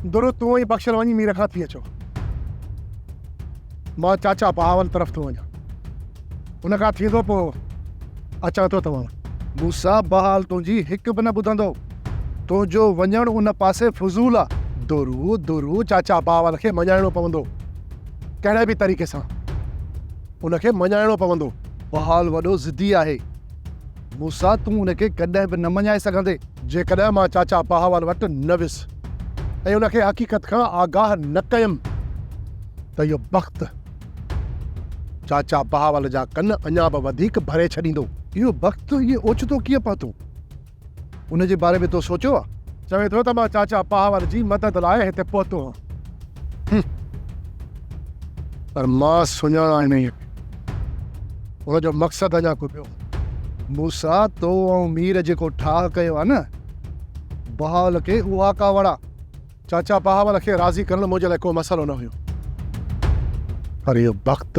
درو تون ۽ بخشل وڃي مير کان ٿي اچو. مان چاچا بهاول طرف ٿو وڃان. ان کان ٿيندو پوء اچان ٿو توهان وٽ. موسيٰ بهال تنهنجي هڪ به نه ٻڌندو. تنهنجو وڃڻ ان پاسي فضول آ. درو، درو، چاچا بهاول کي مڃائڻو پوندو. ڪهڙي به طريقي سان ان کي مڃائڻو پوندو. بهال وڏو ضدي آهي. موسيٰ تون ان کي ڪڏهن به نه مڃائي سگهندين. جيڪڏهن مان چاچا بهاول وٽ نه ويس ۽ ان کي حقيقت کان آگاهه نه ڪيم ته اهو بخت چاچا بهاول جا ڪن اڃا به وڌيڪ ڀري ڇڏيندو. اهو بخت ائين اوچتو ڪيئن پهتو؟ ان جي باري ۾ تو سوچيو آ؟ چوي ٿو ته مان چاچا بهاول جي مدد لاء هتي پهتو آهيان. هم. پر مان سڃاڻان انهيء کي. ان جو مقصد اڃا ڪو ٻيو. موسيٰ، تو ۽ مير جيڪو ٺاهه ڪيو آ نه، بهاول کي اها ڪاوڙ آ. چاچا بهاول کي راضي ڪرڻ منهنجي لاء ڪو مسئلو نه هيو. پر اهو بخت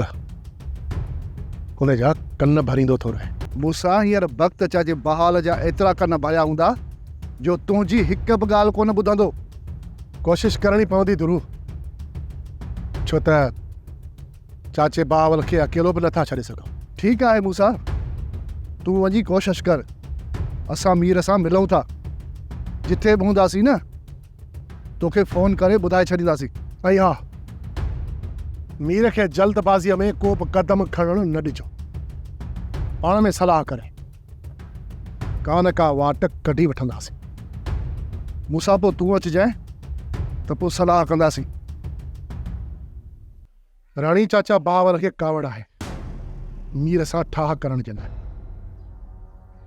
ان جا ڪن ڀريندو ٿو رهي. موسيٰ، هينئر بخت چاچي بهاول جا ايترا ڪن ڀريا هوندا، جو تنهنجي هڪ به ڳالهه ڪونه ٻڌندو. ڪوشش ڪرڻي پوندي درو، ڇو ته چاچي بهاول کي اڪيلو به نٿا ڇڏي سگهون. ٺيڪ آهي موسيٰ، تون وڃي ڪوشش ڪر، اسان مير سان ملون ٿا، جتي به هونداسين نه توکي فون ڪري ٻڌائي ڇڏينداسين. ۽ ها، مير کي جلد بازيء ۾ ڪو به قدم کڻڻ نه ڏجو، پاڻ ۾ صلاح ڪري. ڪا نه ڪا واٽ ڪڍي وٺنداسين. موسيٰ پوء تون اچجانء ته پوء صلاح ڪنداسين. راڻي چاچا بهاول کي ڪاوڙ آهي مير سان ٺاهه ڪرڻ جي لاء.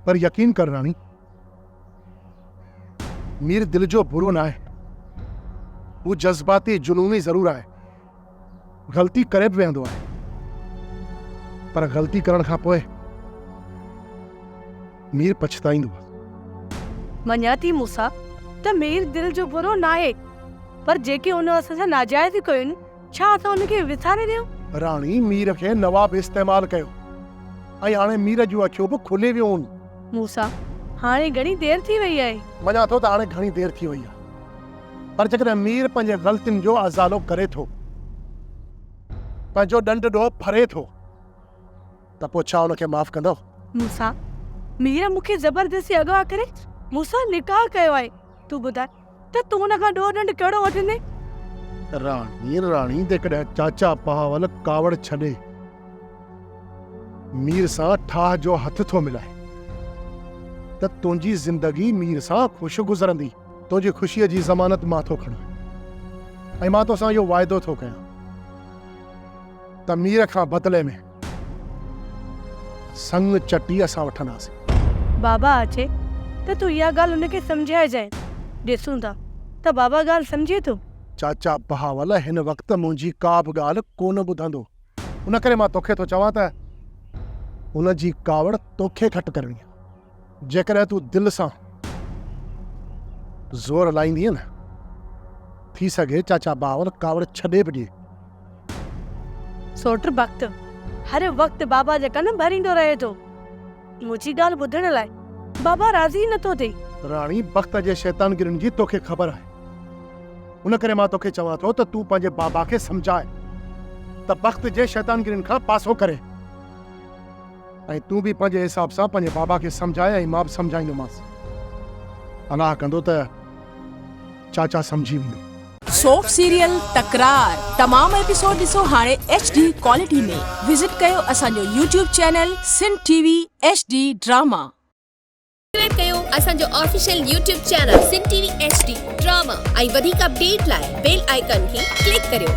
پر يقين ڪر راڻي، مير دل جو برو ناهي. هو جذباتي جنوني ضرور آهي. غلطي ڪري به ويهندو آهي پر غلطي ڪرڻ کان پوء مير پڇتائيندو آهي. مڃان ٿي موسيٰ ته مير دل جو برو ناهي پر جيڪي هن اسان سان ناجائزيون ڪيون ڇا اسان ان کي وساري ڏيون؟ راڻي مير کي نواب استعمال ڪيو ۽ هاڻي مير جون اکيون به کلي ويون. موسيٰ هاڻي گهڻي دير ٿي وئي آهي. مڃان ٿو ته هاڻي گهڻي دير ٿي وئي آهي. پر جيڪڏهن مير پنهنجي غلطين جو ازالو ڪري ٿو، پنهنجو ڏنڊ ڏوهه ڀري ٿو ته پوء ڇا ان کي معاف ڪندؤ؟ موسيٰ، مير مون کي زبردستي اغوا ڪري مون سان نڪاح ڪيو آهي، تون ٻڌاء ته تون ان کان ڏوهه ڏنڊ ڪهڙو وٺندين؟ راڻي، راڻي، جيڪڏهن چاچا بهاول ڪاوڙ ڇڏي مير سان ٺاهه جو هٿ ٿو ملائي ته تنهنجي زندگي مير سان خوش گذرندي. تنهنجي خوشيء جي ضمانت مان ٿو کڻان ۽ مان توسان اهو واعدو ٿو ڪيان ته مير کان بدلي ۾ سڱ چٽي اسان وٺنداسين. بابا اچي ته تون اها ڳالهه ان کي سمجهائجانء. ڏسون ٿا ته بابا ڳالهه سمجهي ٿو. چاچا بهاول هن وقت منهنجي ڪا به ڳالهه ڪونه ٻڌندو. ان ڪري مان توکي ٿو چوان ته ان جي ڪاوڙ توکي گهٽ ڪرڻي آهي. جيڪڏهن تون دل سان زور لائيندينء نه، ٿي سگهي چاچا بهاول ڪاوڙ ڇڏي به ڏئي. سوٽ بخت هر وقت بابا جا ڪن ڀريندو رهي ٿو. منهنجي ڳالهه ٻڌڻ لاء بابا راضي ئي نٿو ٿئي. راڻي بخت جي شيطانگرين جي توکي خبر آهي. ان ڪري مان توکي چوان ٿو ته تون پنهنجي بابا کي سمجهاء ته بخت جي شيطانگرين کان پاسو ڪري. ۽ تون به پنهنجي حساب سان پنهنجي بابا کي سمجهاء ۽ مان به سمجهائيندومانس. الله ڪندو ته چاچا سمجهي ويندو. سوپ سيريل تڪرار تمام ايپيسوڊ ڏسو هاڻي ايڇ ڊي ڪوالٽي ۾ وزٽ ڪيو اسان جو YouTube channel Sindh T V H D drama. Subscribe ڪيو اسان جو official YouTube channel Sindh T V H D drama ۽ وڌيڪ اپڊيٽ لاء بيل آئيڪان کي ڪلڪ ڪريو.